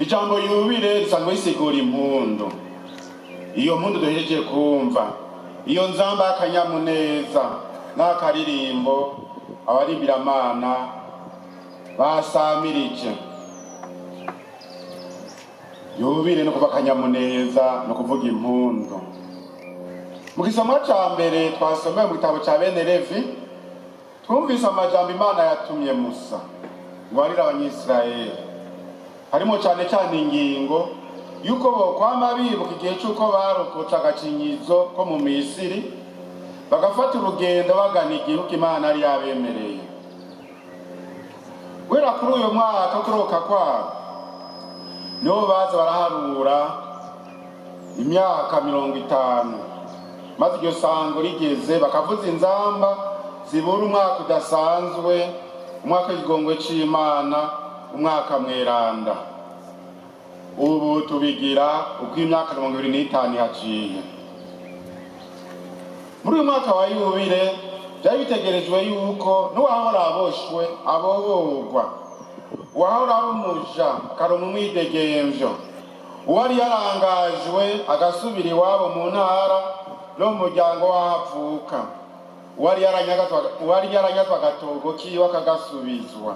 Ijambo yubile risanzwe risigura impundu. Iyo mpundu duhejeje kumva, iyo nzamba y'akanyamuneza n'akaririmbo abarimbiramana basamirije. Yubile no kuva akanyamuneza no kuvuga impundu. Mu gisomwa ca mbere twasomeye mu gitabo ca bene Levi, twumvise amajambo Imana yatumye Musa ngo arire Abanyisirayeli, harimo cane cane ingingo yuko bokwama bibuka igihe c'uko barokotse agacinyizo ko mu Misiri, bagafata urugendo bagana igihugu Imana yari yabemereye. Guhera kuri uyu mwaka wo kurokoka kwabo, niho baza baraharura imyaka 50, maze iryo sango rigeze bakavuza inzamba zibura umwaka udasanzwe, umwaka w'ikigongwe c'Imana, umwaka mweranda. Ubu tubigira uko imyaka 25 ihaciye. Muri uyu mwaka wa yubile byari bitegerejwe yuko n'uwahora aboshwe abohorwa, uwahora ari umuja akaronka umwidegemvyo, uwari yarangajwe agasubira iwabo mu ntara no mu muryango w'aho avuka, uwari yaranyazwe agatogo kiwe akagasubizwa.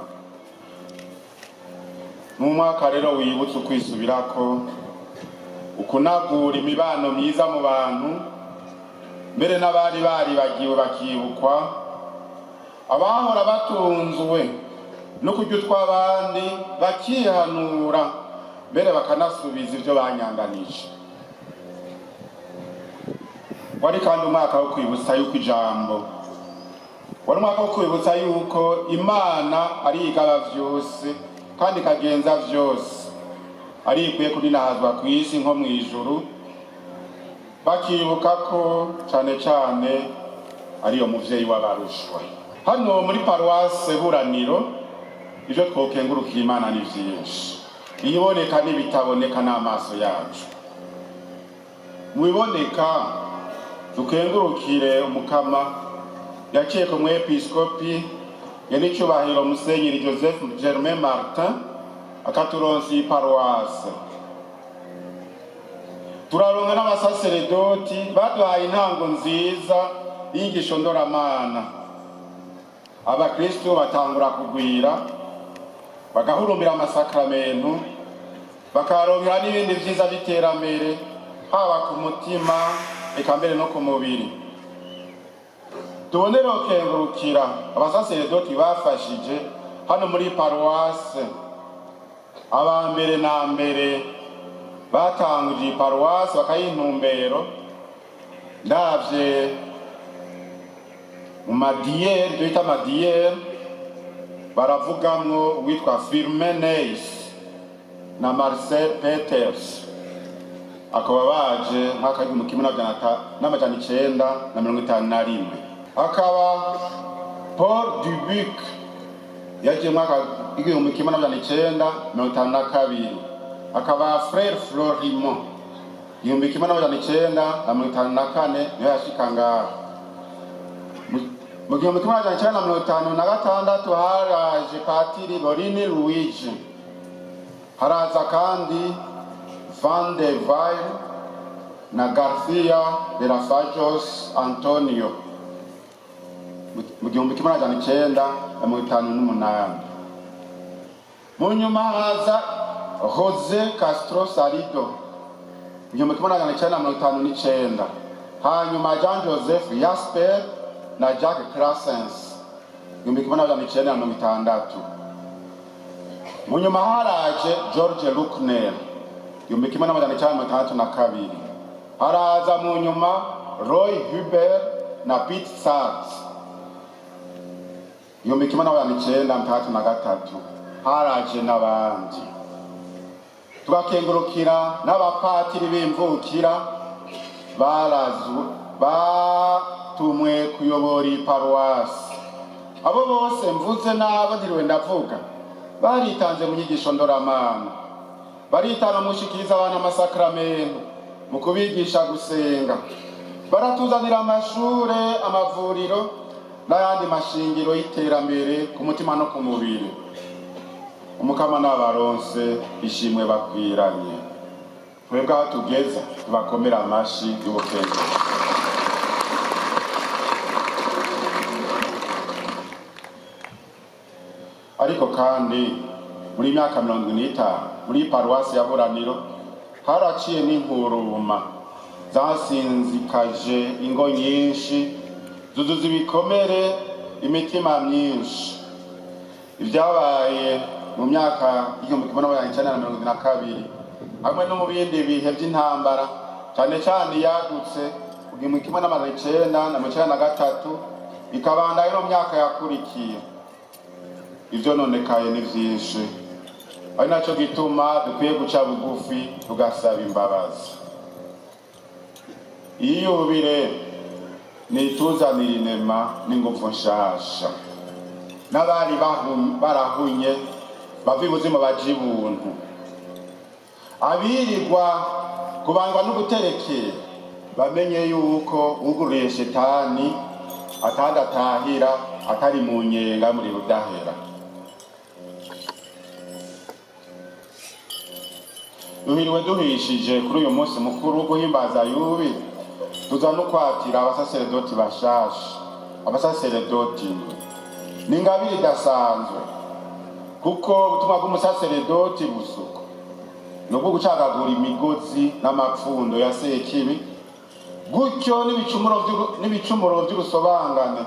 Ni umwaka rero wibutsa ukwisubirako, ukunagura imibano myiza mu bantu, mbere n'abari baribagiwe bakibukwa, abahora batunzwe no kurya utw'abandi bakihanura, mbere bakanasubiza ibyo banyanganije. Wari kandi umwaka wo kwibutsa yuko ijambo, wari umwaka wo kwibutsa yuko Imana ari igaba vyose kandi ikagenza vyose, ari ikwiye kuninahazwa ku isi nko mw'ijuru, bakibuka ko cane cane ariyo muvyeyi w'abarushwa. Hano muri paruwase Buraniro, ivyo twokengurukira Imana ni vyinshi, ibiboneka n'ibitaboneka n'amaso yacu. Mu biboneka, dukengurukire Umukama yaciye ku mwepiskopi nyenicubahiro Musenyeri Joseph Germain Martin akaturonsa iyi paruwase. Turaronka n'abasaseredoti baduhaye intango nziza y'inyigisho ndoramana. Abakristu batangura kugwira, bagahurumbira amasakramentu, bakaronkera n'ibindi vyiza vy'iterambere, haba ku mutima eka mbere no ku mubiri. Tubonere kengurukira abasaseredoti bafashije hano muri paruwase. Aba mbere na mbere batanguje iyi paruwase bakayiha intumbero, ndavye mu madiyeri, ibyo bita amadiyeri, baravugamwo uwitwa Firmin Neis na Marcel Peters, akaba baje mwaka w'1951. Akaba Paul Dubuc yaje mwaka 1952, akaba Frère Florimond 1954 niho yashika ngaho. Mu 1956 haraje Patiri Borini Luigi, haraza kandi Van de Valle na Garcia de la Fajos Antonio mu 1958. Mu nyuma haza Jose Castro Salido mu 1959, hanyuma Jean Joseph Jasper na Jacques Classens 1960. Mu nyuma haraje George Luckner 1962, haraza mu nyuma Roy Huber na Pete Sachs 1963. Haraje n'abandi. Tugakengurukira n'abapatiri b'imvukira batumwe kuyobora iyi paruwasi. Abo bose mvuze n'abo ntiriwe ndavuga baritanze mu nyigisho ndoramana, baritanga mu gushikiriza abana amasakramentu, mu kubigisha gusenga, baratuzanira amashure, amavuriro n'ayandi mashingiro y'iterambere ku mutima no ku mubiri. Umukama n'abaronse ishimwe bakwiranye. Twebwe aho tugeza tubakomera amashi y'ubukenge. Ariko kandi muri myaka 75 muri paruwasi ya Buraniro haraciye n'inkuruma zasinzikaje ingo nyinshi, zuzuza ibikomere imitima myinshi. Ibyabaye mu myaka 1972 hamwe no mu bindi bihe by'intambara, cyane cyane yadutse 1993 ikabandanya no mu myaka yakurikiye. Ibyo nonekaye ni byinshi, ari nacyo gituma dukwiye guca bugufi tugasaba imbabazi. Iyubire nituzanira inema n'ingufu nshasha, n'abari barahunye bava ibuzimu baja ibuntu, abirirwa kubandwa n'uguterekera bamenye yuko uwugururiye shetani atadatahira atari mu nyenga muri rudahera. Duhiriwe duhishije kuri uyu munsi mukuru wo guhimbaza yubi, tuza no kwatira abasaseredoti bashasha. Abasaseredoti ni ingabire idasanzwe, kuko ubutumwa bw'umusaseredoti busuko ni ubwo gucagagura imigozi n'amapfundo ya sekibi, gutyo n'ibicumuro by'urusobangane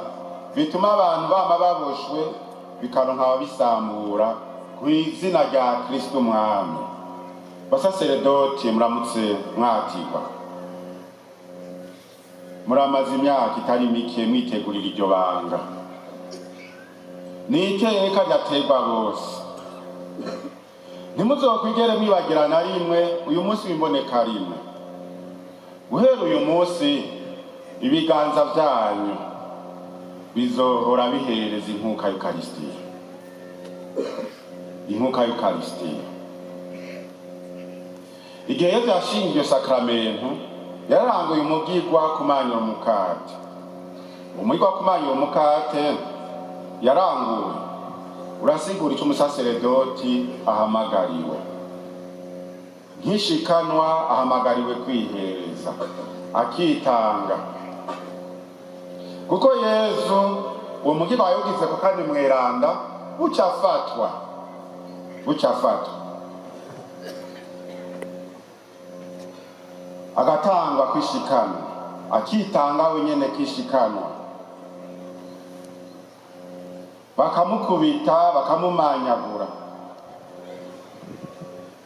bituma abantu bama baboshwe bikaronka ababisambura ku izina rya Kristo Umwami. Basaseredoti muramutse mwatirwa, muramaze imyaka itari mike mwitegurira iryo banga. Ni iteka ryaterwa bose. Ntimuzokwigere mwibagira na rimwe uyu munsi w'imboneka rimwe. Guhera uyu munsi ibiganza byanyu bizohora bihereza inkuka y'Ukaristiya. Inkuka y'Ukaristiya. Igihe Yezu yashinga iryo sakramentu, yararanguye umugirwa kumanyura umukate. Umugirwa kumanyura umukate yaranguye urasigura icyo umusaseredoti ahamagariwe. Nk'ishikanwa ahamagariwe kwihereza, akitanga. Kuko Yezu uwo mugirwa yawugize ko kandi mweranda, buca afatwa agatangwa kwishikanwa, akitanga wenyene kwishikanwa, bakamukubita bakamumanyagura.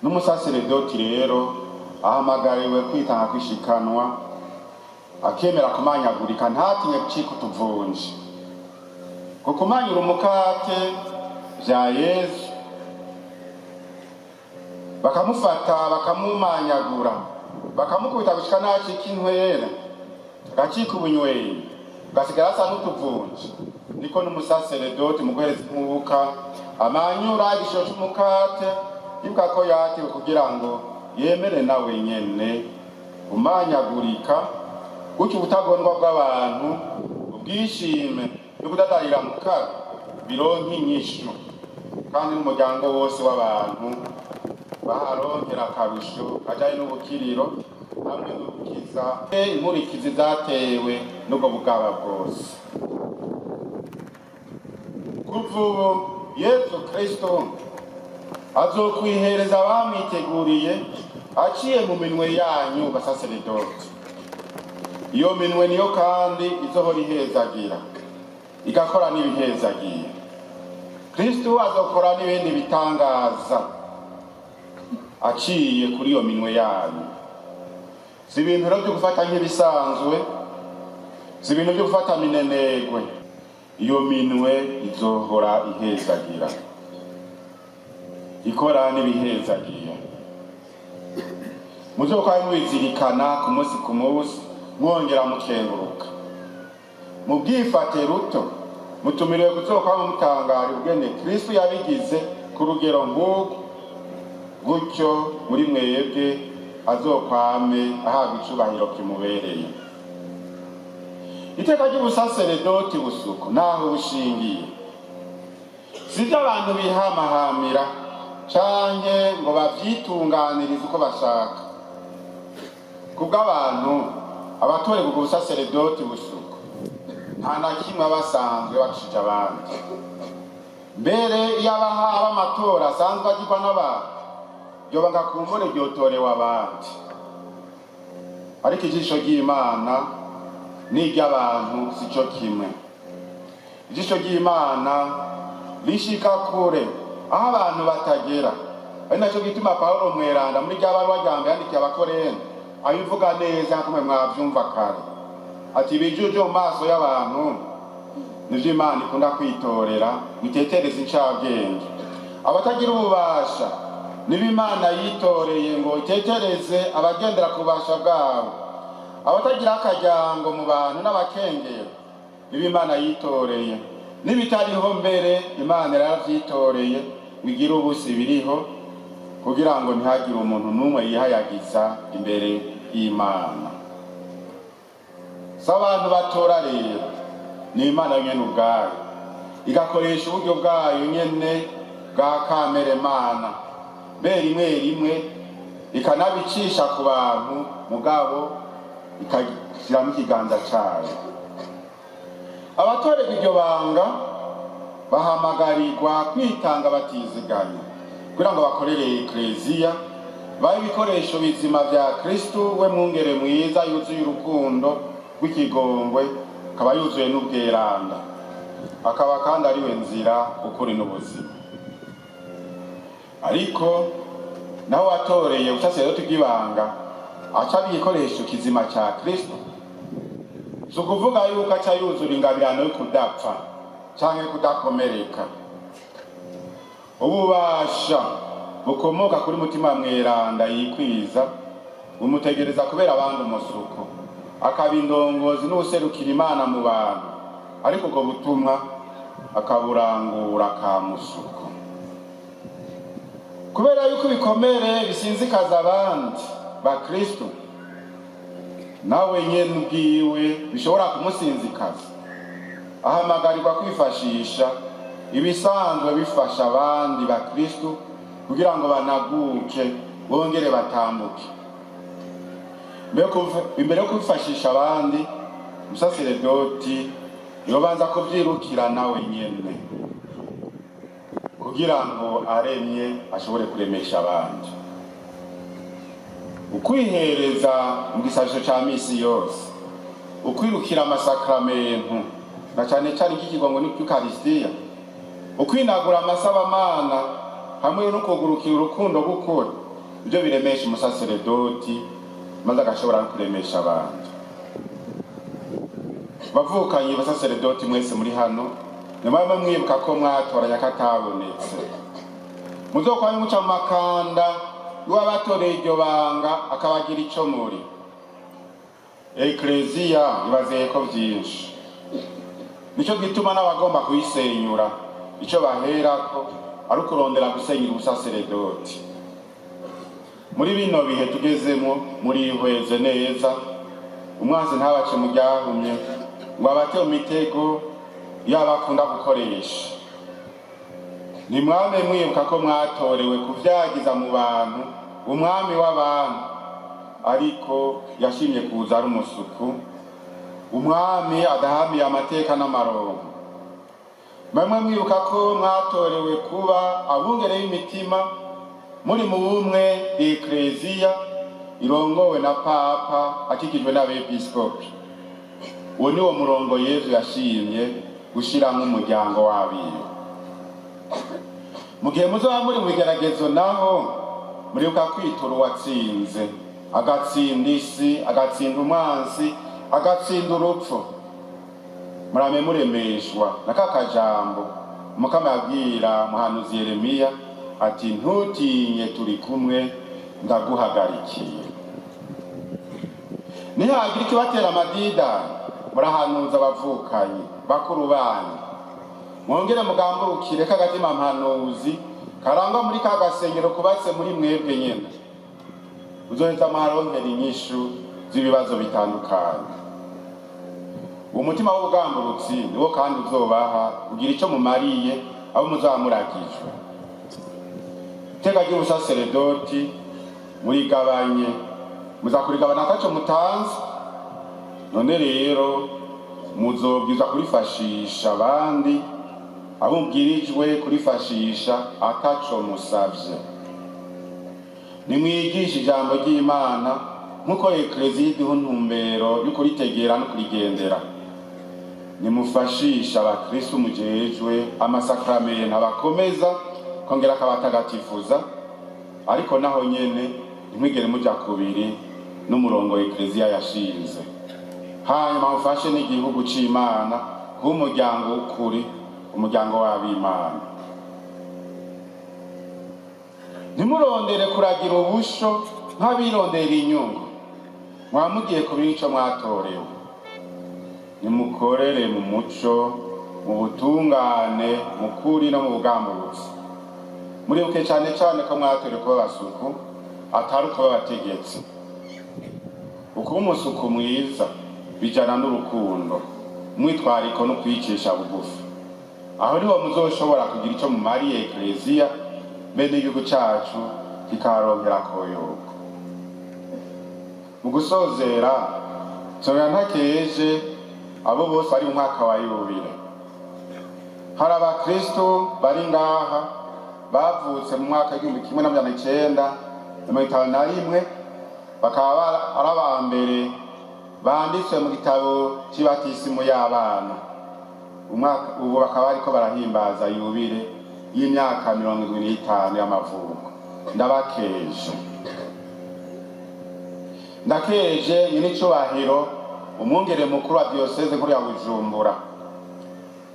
N'umusaseredoti rero ahamagariwe kwitanga kwishikanwa, akemera kumanyagurika, ntatinye gucika utuvunje. Kukumanyura umukate vya Yezu, bakamufata bakamumanyagura, bakamukubita gushika n'acika inywera, agacika ubunywenyi, gasigara asa n'utuvunje. Niko n'umusaseredoti mu guhereza inkuka amanyura igishoro c'umukate, yibuka ko yatiwe kugira ngo yemere nawe nyene umanyagurika, gutyo ubutagondwa bw'abantu, ubwishime no kudadarira mu kaga bironka inyishu, kandi n'umuryango wose w'abantu baharonkera akarusho kajanye n'ubukiriro hamwe n'ubukiza inkurikizi zatewe n'ubwo bugaba bwose. Kuva ubu Yezu Kristo azokwihereza abamwiteguriye aciye mu minwe yanyu basaseredoti. Iyo minwe niyo kandi izohora ihezagira, igakora n'ibihezagiye. Kristo azokora n'ibindi bitangaza aciye kuri iyo minwe yanyu. Si ibintu rero byo gufata nk'ibisanzwe, si ibintu byo gufata minenegwe. Iyo minwe izohora ihezagira, ikora n'ibihezagiye. Muzokora mubizirikana ku munsi ku munsi, mwongera mukenguruka. Mu bwifate ruto mutumiriwe kuzokora mutangara ubwene Kristo yabigize ku rugero nk'uko, gutyo muri mwebwe azokwame ahabwa icubahiro kimubereye. Iteka ry'ubusaseredoti busuku naho bushingiye, sivyo abantu bihamahamira, canke ngo bavyitunganirize uko bashaka. Kubw'abantu, abatorerwa ubwo busaseredoti busuku nta na kimwe basanzwe bacije abandi. Mbere iyo haba amatora asanzwe agirwa n'abantu, ryoba nga kumbure ryotorewe abandi. Ariko ijisho ry'Imana n'iry'abantu sico kimwe. Ijisho ry'Imana rishika kure aho abantu batagera. Ari naco gituma Pawulo mweranda muri rya baruwa rya mbere yandikiye Abakorento abivuga neza kumwe mwavyumva kare, ati ibijuju mu maso y'abantu nivyo Imana ikunda kwitorera bitetereza incabwenge. Abatagira ububasha nibo Imana yitoreye ngo itetereze abagendera ku bubasha bwabo. Abatagira akaryango mu bantu n'abakengero nibo Imana yitoreye. N'ibitariho mbere Imana yaravyitoreye ngo igire ubusi biriho, kugira ngo ntihagire umuntu n'umwe yihayagiza imbere y'Imana. Si abantu batora rero, ni Imana nyene ubwayo igakoresha uburyo bwayo nyene bwa kamere mana, mbe rimwe rimwe ikanabicisha ku bantu, mugabo ikashyiramo ikiganza cayo. Abatorerwa iryo banga bahamagarirwa kwitanga batiziganya kugira ngo bakorere Ekleziya, babe ibikoresho bizima vya Kristu, we mwungere mwiza yuzuye urukundo rw'ikigongwe, akaba yuzuye n'ubweranda, akaba kandi ari we nzira, ukuri n'ubuzima. Ariko naho watoreye ubusaseredoti bw'ibanga aca aba igikoresho kizima ca Kristo, si ukuvuga yuko aca yuzura ingabirano yo kudapfa canke kudakomereka. Ububasha bukomoka kuri Mutima Mweranda yikwiza bumutegereza kubera abandi umusuko, akaba indongozi n'uwuserukira Imana mu bantu, ariko ubwo butumwa akaburangura ka musuko. Kubera yuko ibikomere bisinzikaza abandi bakristo, nawe nyene ubwiwe bishobora kumusinzikaza, ahamagarirwa kwifashisha ibisanzwe bifasha abandi bakristo kugira ngo banaguke bongere batambuke. Imbere yo kwifashisha abandi, umusaseredoti yobanza kuvyirukira nawe nyene kugira ngo aremye ashobore kuremesha abandi. Ukwihereza mu gisabisho ca misi yose, ukwirukira amasakramentu na cane cane nk'ikigongo n'Ukaristiya, ukwinagura amasabamana hamwe no kugurukira urukundo rw'ukuri, ivyo biremesha umusaseredoti maze agashobora no kuremesha abandi. Bavukanye basaseredoti mwese muri hano, nimwame mwibuka ko mwatoranya katabonetse. Muzokwame muca mu makanda y'uwabatoreye iryo banga akabagira ico muri. Ekleziya ibazeyeko vyinshi, nico gituma n'abagomba kuyisenyura ico baherako ari ukurondera gusenyura ubusaseredoti. Muri bino bihe tugezemo, murihweze neza, umwansi ntabace mu ryahumye ngo abate mu mitego y'abakunda gukoresha. Nimwame mwibuka ko mwatorewe kuvyagiza mu bantu umwami w'abantu, ariko yashimye kuza ari umusuku, umwami adahamiye amateka n'amaronko. Bamwe mwibuka ko mwatorewe kuba abungere b'imitima muri mu bumwe Ekleziya irongowe na Papa akikijwe n'abepiskopi. Uwo ni wo murongo Yezu yashimye gushiramwo umuryango w'abiwe. Mu gihe muzoba muri mu bigeragezo naho, muribuka kwitura uwatsinze, agatsinda isi, agatsinda umwansi, agatsinda urupfu. Murame muremeshwa na ka kajambo Umukama yabwira muhanuzi Yeremiya ati: ntutinye, turi kumwe, ndaguhagarikiye. Nihagira ikibatera amadidani, murahanuza abavukanyi bakuru banyu, mwongere mugamburukire k'agatima mpanuzi karangwa muri ka gasengero kubatse muri mwebwe nyene. Uzoheza muharonkera inyishu z'ibibazo bitandukanye. Umutima w'ubugamburutsi niwo kandi uzobaha kugira ico mumariye abo muzaba muragijwe. Iteka ry'ubusaseredoti murigabanye, muza kurigabana ataco mutanze. None rero muzobwirizwa kurifashisha abandi, abo mubwirijwe kurifashisha ataco musavye. Nimwigishe ijambo ry'Imana nk'uko Ekleziya iduha intumbero yo kuritegera no kurigendera. Nimufashisha abakristu mujejwe amasakramento abakomeza kongera akabatagatifuza, ariko naho nyene ntimwigere muja kubiri n'umurongo Ekleziya yashinze. Hanyuma mufashe n'igihugu c'Imana kuba umuryango w'ukuri, umuryango w'ab'Imana. Ntimurondere kuragira ubusho nk'abirondera inyungu, mwaba mugiye kubira ico mwatorewe. Nimukorere mu muco, mu butungane, mu kuri no mu bugamburutsi. Muribuke cane cane ko mwatorewe kuba abasuku, atari ukuba abategetsi. Ukuba umusuku mwiza bijana n'urukundo, umwitwariko no kwicisha bugufi. Aho niho muzoshobora kugira ico mumariye Ekleziya, bene igihugu cacu kikaronkera koyoko. Mu gusozera, nsongera ntakeje abo bose bari mu mwaka wa yubile. Hari abakristu bari ngaha bavutse mu mwaka w'1951, bakaba ari aba mbere banditswe mu gitabo cy'ibatisimu y'abana. Ubu bakaba bariko barahimbaza yubile y'imyaka 75 y'amavuko. Ndabakeje, ndakeje nyir'icubahiro umwungere mukuru wa diyoseze nkuru ya Bujumbura,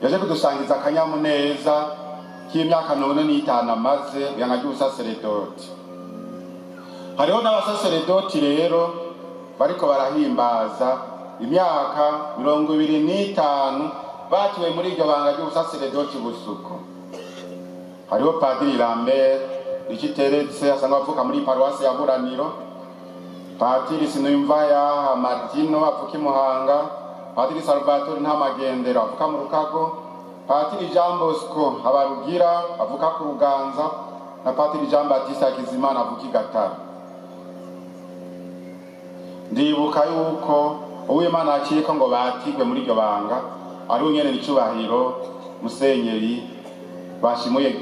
yaje kudusangiza akanyamuneza k'imyaka 45 amaze mu ry'ubusaseredoti. Hariho n'abasaseredoti rero bariko barahimbaza imyaka 25 batiwe muri iryo banga ry'ubusaseredoti busuku. Hariho Padiri Lambert Rikiteretse asanzwe avuka muri paruwasi ya Buraniro, Padiri Sinuyumvayaha Martino avuka i Muhanga, Padiri Salvatore Ntamagendero avuka mu Rukago, Padiri Jean Bosco Habarugira avuka ku Ruganza, na Padiri Jean Baptiste Hakizimana avuka i Gatara. Ndibuka yuko Uwimana akiriko ngo batigwe muri iryo banga ari nyene n'icubahiro Musenyeri Banshimuye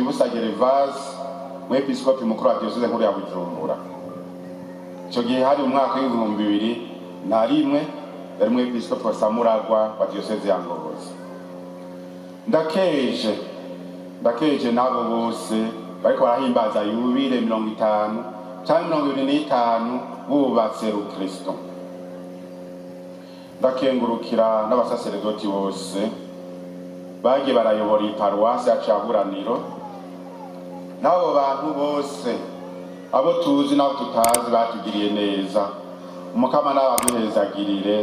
Ubusa Gervase, umwepiskopi mukuru wa diyoseze nkuru ya Bujumbura. Ico gihe hari mu mwaka w'2001, yari umwepiskopi wa Samuragwa wa diyoseze ya Ngozi. Ndakeje, ndakeje n'abo bose bariko barahimbaza yubile 50 canke 25 bubatse rukristo. Ndakengurukira n'abasaseredoti bose bagiye barayobora iyi paruwasi yacu ya Buraniro, n'abo bantu bose abo tuzi n'abo tutazi batugiriye neza. Umukama n'abaduhezagirire,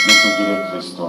nitugire Kristo.